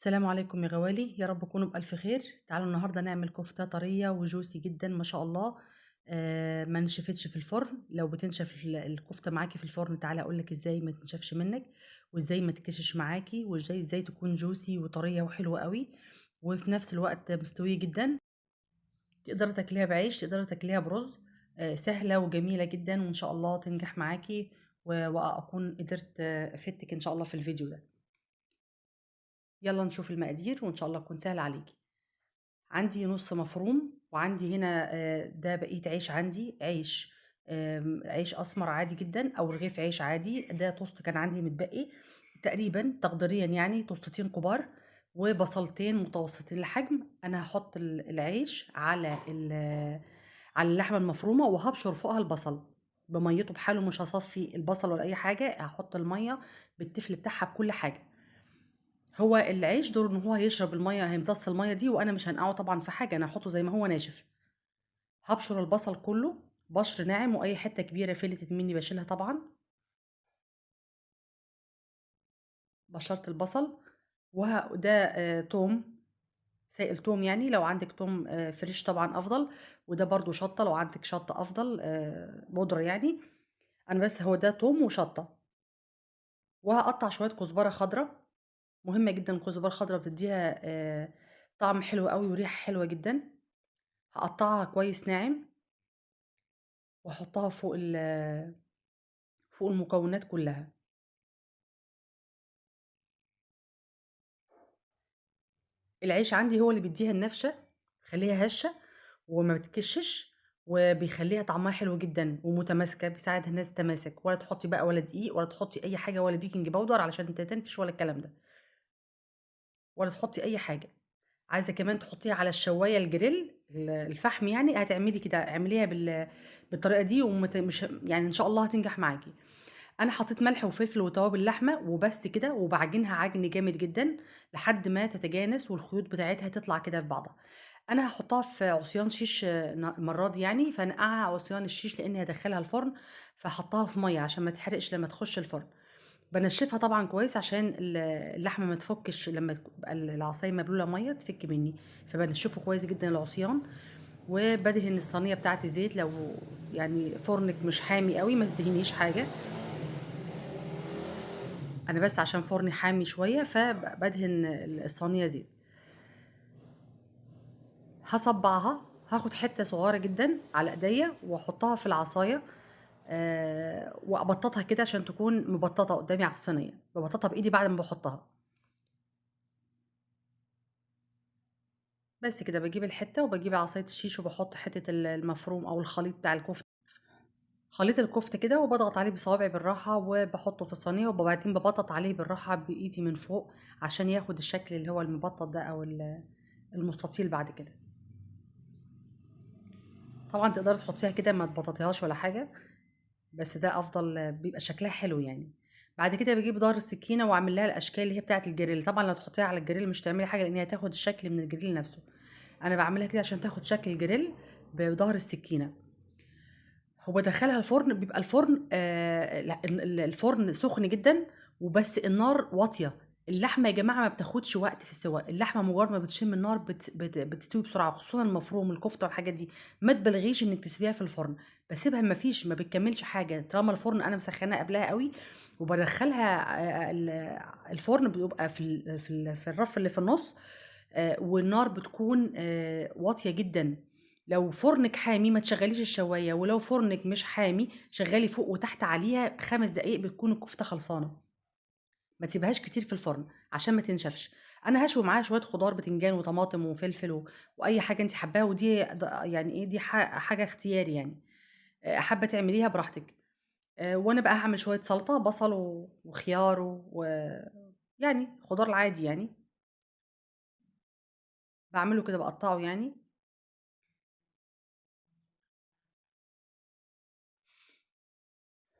السلام عليكم يا غوالي، يا رب تكونوا بألف خير. تعالوا النهارده نعمل كفتة طرية وجوسي جدا ما شاء الله. ما نشفتش في الفرن. لو بتنشف الكفتة معاكي في الفرن تعالى اقولك ازاي ما تنشفش منك، وازاي ما تكشش معاكي، وازاي تكون جوسي وطرية وحلوة قوي، وفي نفس الوقت مستوية جدا. تقدري تاكليها بعيش، تقدري تاكليها برز. سهلة وجميلة جدا، وان شاء الله تنجح معاكي واكون قدرت افيدتك ان شاء الله في الفيديو ده. يلا نشوف المقادير وان شاء الله تكون سهلة عليكي. عندي نص مفروم، وعندي هنا ده بقية عيش، عندي عيش اسمر عادي جدا او رغيف عيش عادي. ده توست كان عندي متبقي تقريبا تقديريا، يعني توستتين كبار وبصلتين متوسطين الحجم. انا هحط العيش على اللحمة المفرومه، وهبشر فوقها البصل بميته بحاله، مش هصفي البصل ولا اي حاجة، هحط المية بالتفل بتاعها بكل حاجة. هو العيش دوره ان هو هيشرب المية، هيمتص المية دي، وانا مش هنقعه طبعا في حاجة، انا هحطه زي ما هو ناشف. هبشر البصل كله بشر ناعم، واي حتة كبيرة فلتت مني بشيلها طبعا. بشرت البصل، وده توم سائل، توم يعني لو عندك توم fresh طبعا افضل، وده برضو شطه لو عندك شطه افضل، بودره يعني. انا بس هو ده توم وشطه. وهقطع شوية كزبره خضراء، مهمة جدا الكزبره الخضراء، بتديها طعم حلو قوي وريحه حلوة جدا. هقطعها كويس ناعم واحطها فوق المكونات كلها. العيش عندي هو اللي بيديها النفشه، خليها هشه وما بتكشش، وبيخليها طعمها حلو جدا ومتماسكه، بيساعدها انها تتماسك. ولا تحطي بقى ولا دقيق ولا تحطي اي حاجة ولا baking powder علشان تنفش ولا الكلام ده، ولا تحطي اي حاجة. عايزه كمان تحطيها على الشوايه الجريل الفحم يعني، هتعملي كده، اعمليها بالطريقة دي ومش يعني ان شاء الله هتنجح معاكي. انا حطيت ملح وفلفل وتوابل لحمه وبس كده، وبعجنها عجن جامد جدا لحد ما تتجانس والخيوط بتاعتها تطلع كده في بعضها. انا هحطها في عصيان شيش المرة دي يعني، فنقعها عصيان الشيش لاني هدخلها الفرن، فحطها في مية عشان ما تحرقش لما تخش الفرن. بنشفها طبعا كويس عشان اللحمة ما تفكش لما تبقى العصاية مبلوله مية تفك مني، فبنشفه كويس جدا العصيان. وبدهن الصينية بتاعتي زيت، لو يعني فرنك مش حامي قوي ما تدهنيش حاجة، انا بس عشان فرني حامي شوية فبدهن الصينية زيت. هصبعها، هاخد حتة صغيرة جدا على ايديا واحطها في العصاية، وابططها كده عشان تكون مبططه قدامي على الصينية، ببططها بايدي بعد ما بحطها بس كده. بجيب الحتة وبجيب عصاية الشيش وبحط حتة المفروم او الخليط بتاع الكفتة، خليط الكفتة كده، وبضغط عليه بصوابعي بالراحة وبحطه في الصينية، وبعدين ببطط عليه بالراحة بايدي من فوق عشان ياخد الشكل اللي هو المبطط ده او المستطيل بعد كده. طبعا تقدري تحطيها كده ما تبططيهاش ولا حاجة، بس ده افضل، بيبقى شكلها حلو يعني. بعد كده بجيب ظهر السكينة واعمل لها الاشكال اللي هي بتاعه الجريل. طبعا لو تحطيها على الجريل مش تعملي حاجة لان هي هتاخد الشكل من الجريل نفسه. انا بعملها كده عشان تاخد شكل الجريل بظهر السكينة. وبدخلها الفرن، بيبقى الفرن الفرن سخن جدا وبس النار واطية. اللحمة يا جماعة ما بتاخدش وقت في السواء، اللحمة مجرد ما بتشم النار بتستوي بسرعة، خصوصا المفروم الكفتة والحاجات دي. ما تبلغيش انك تسيبيها في الفرن، بسيبها ما فيش، ما بتكملش حاجة طالما الفرن انا مسخناه قبلها قوي. وبدخلها الفرن بيبقى في الرف اللي في النص، والنار بتكون واطية جدا. لو فرنك حامي ما تشغليش الشوايه، ولو فرنك مش حامي شغلي فوق وتحت عليها 5 دقايق بتكون الكفتة خلصانه. ما تسيبهاش كتير في الفرن عشان ما تنشفش. انا هشوي معاها شوية خضار، بتنجان وطماطم وفلفل واي حاجة انت حباها، ودي يعني ايه، دي حاجة اختياري يعني، حابة تعمليها براحتك. وانا بقى هعمل شوية سلطة، بصل وخيار ويعني خضار العادي يعني، بعمله كده بقطعه يعني.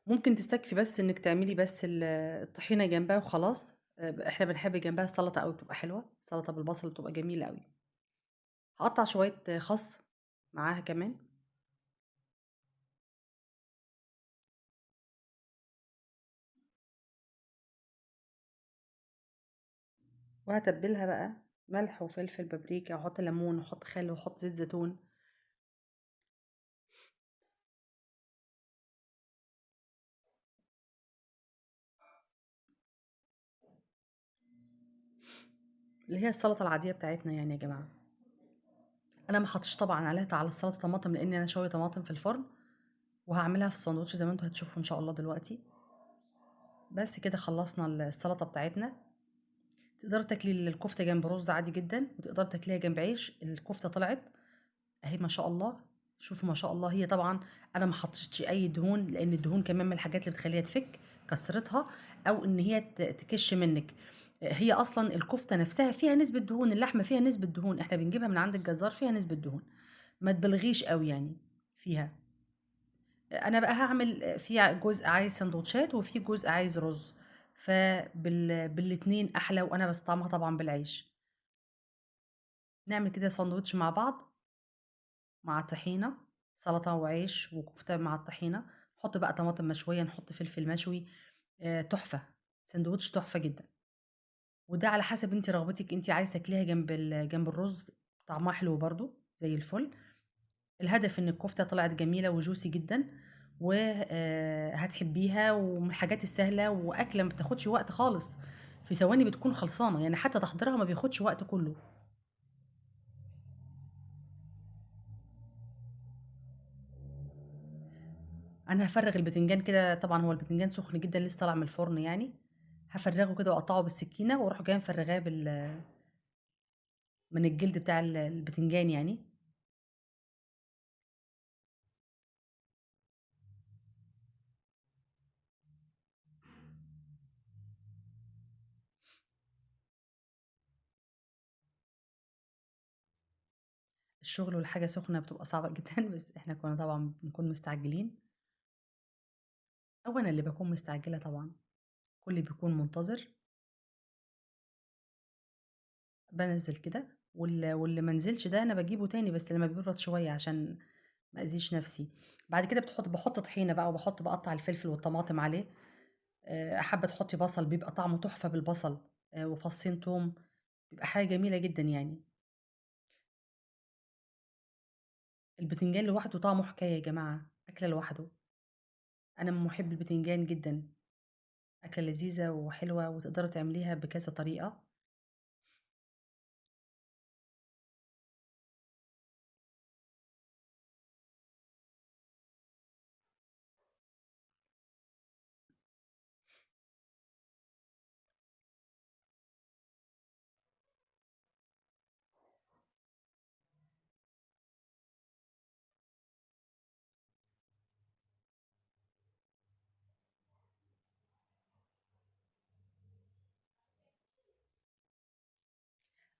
ممكن تستكفي بس انك تعملي بس الطحينه جنبها وخلاص. احنا بنحب جنبها السلطة قوي، بتبقى حلوة السلطة بالبصل، بتبقى جميلة قوي. هقطع شوية خس معاها كمان. وهتبلها بقى ملح وفلفل بابريكا، واحط ليمون واحط خل واحط زيت زيتون. اللي هي السلطة العادية بتاعتنا يعني يا جماعة. انا ما حطيتش طبعا عليها على السلطة طماطم لان انا شوية طماطم في الفرن، وهعملها في الساندوتش زي ما انتوا هتشوفوا ان شاء الله دلوقتي. بس كده خلصنا السلطة بتاعتنا. تقدري تاكلي الكفتة جنب رز عادي جدا، وتقدري تاكليها جنب عيش. الكفتة طلعت اهي ما شاء الله، شوفوا ما شاء الله. هي طبعا انا ما حطيتش اي دهون، لان الدهون كمان من الحاجات اللي بتخليها تفك كسرتها او ان هي تكش منك. هي اصلا الكفتة نفسها فيها نسبه دهون، اللحمة فيها نسبه دهون، احنا بنجيبها من عند الجزار فيها نسبه دهون، ما تبلغيش قوي يعني فيها. انا بقى هعمل في جزء عايز سندوتشات وفي جزء عايز رز، فبالاتنين احلى، وانا بستطعمها طبعا بالعيش. نعمل كده ساندوتش مع بعض مع طحينه، سلطة وعيش وكفته مع الطحينه. نحط بقى طماطم مشوية، نحط فلفل مشوي، تحفة، سندوتش تحفة جدا. وده على حسب انت رغبتك، انت عايزه تاكليها جنب الرز طعمها حلو برضو زي الفل. الهدف ان الكفتة طلعت جميلة وجوسي جدا وهتحبيها، ومن الحاجات السهلة، واكله ما بتاخدش وقت خالص، في ثواني بتكون خلصانه يعني، حتى تحضيرها ما بياخدش وقت كله. انا هفرغ البتنجان كده، طبعا هو البتنجان سخن جدا لسه طالع من الفرن يعني، هفرغه كده واقطعه بالسكينة واروح جاية مفرغاه من الجلد بتاع البتنجان يعني. الشغل والحاجة سخنة بتبقى صعبة جدا، بس احنا كنا طبعا بنكون مستعجلين، او انا اللي بكون مستعجلة طبعا، كل بيكون منتظر. بنزل كده، واللي منزلش ده انا بجيبه تاني بس لما بيبرد شوية عشان ما اذيش نفسي. بعد كده بحط طحينه بقى، وبحط بقطع الفلفل والطماطم عليه. حابة تحطي بصل بيبقى طعمه تحفة بالبصل، وفصين توم، بيبقى حاجة جميلة جدا يعني. البتنجان لوحده طعمه حكاية يا جماعة، اكله لوحده. انا من محب البتنجان جدا، اكله لذيذة وحلوه وتقدري تعمليها بكذا طريقه.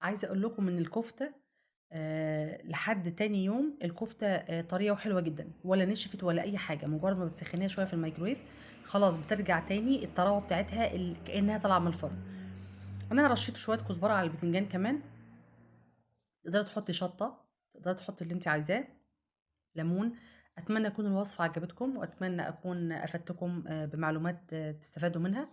عايزه اقول لكم ان الكفتة لحد تاني يوم الكفتة طرية وحلوه جدا، ولا نشفت ولا اي حاجة. مجرد ما بتسخنيها شوية في الميكرويف خلاص بترجع تاني الطراوه بتاعتها كانها طالعه من الفرن. انا رشيت شوية كزبره على البتنجان كمان، تقدري تحطي شطه، تقدري تحطي اللي انت عايزاه، ليمون. اتمنى تكون الوصفة عجبتكم، واتمنى اكون افدتكم بمعلومات تستفادوا منها.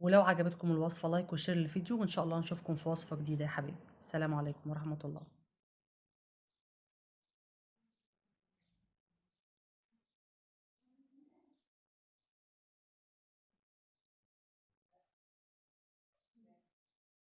ولو عجبتكم الوصفة like و share للفيديو، وإن شاء الله نشوفكم في وصفة جديدة يا حبايبي. السلام عليكم ورحمة الله.